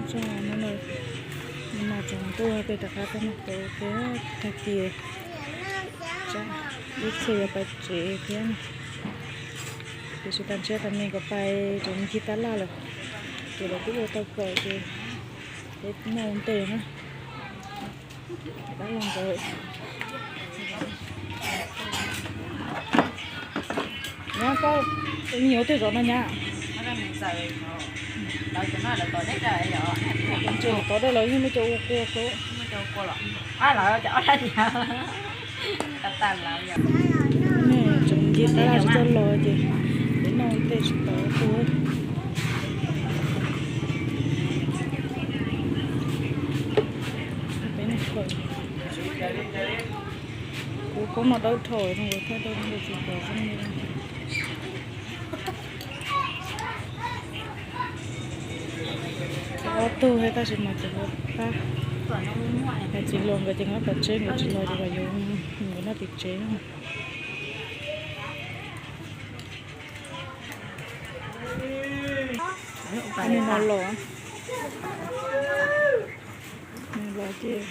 Tsob no, no tsob ntuj peb rov qab tuaj noj tau peb tag kis, ib txhia yuav pais tsev thiab. Tiam sis tas ntshe tas me nkawd pais tsev ncig tab laj lawm, ces lawv twb ua tau kawm ces peb noj ua ntej na. Dab laug nkawd. Nyab, koj me nyuam twg zov no nyab? Tseem tod dej los yeej muaj cov ua kua xwb. Tseem ncig tab laj tsis tau los ces peb noj ua ntej tsis tau tuaj. Peb noj kawm. Kuv koob no dawb dhau zoo nkauj thaij dawb nkauj tsis pom zoo li. Ob tug thiab tab sis mas tsis los pab. Hais txiv hluas nkawd ces nkawd pom tseeb nkawd tsis los ces kom yuav mus noj tim tsev. Nws no los, nws los ces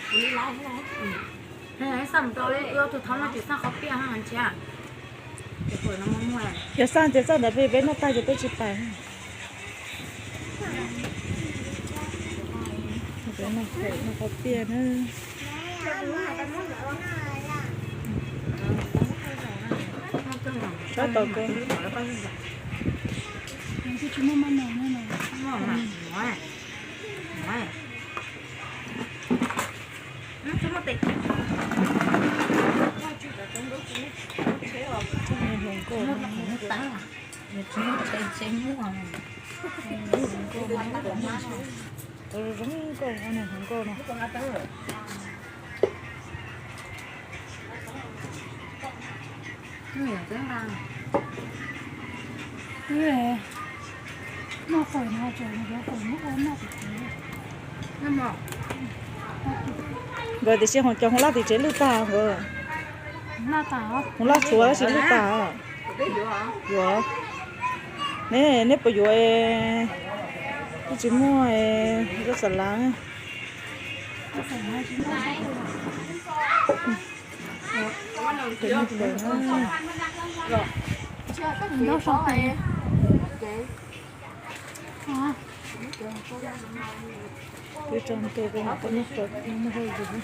yog xaj ces xaj ntawd peb peb noj tag ces peb tsis pais. Peb noj qhov tiaj na. Sab tau kawg. Hluas nkauj, zoo nkauj, hluas nkauj no. Nkawd tiam sis ho cov hauv laj tim tsev lwj tag nkawd. Hauv laj txhuav tab sis lwj tag. Yuav, neb, neb puas yuav? Twb tsis muaj zaub xas lav. Twb tso ntua rau noj qhov, muaj hauj lwm.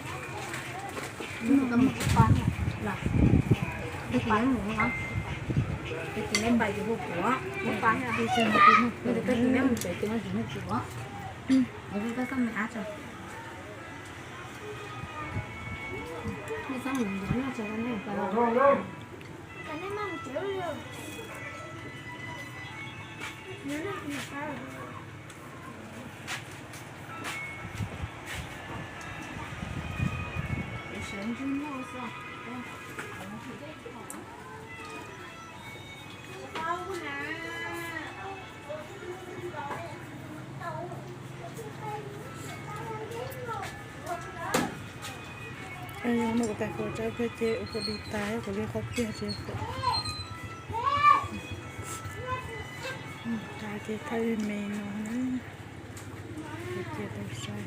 Mus tais kuv tsawb peb ces ua kuv di tas kuv li qhov tiag ces tas ces thawj me no na, kuv cia tau sai.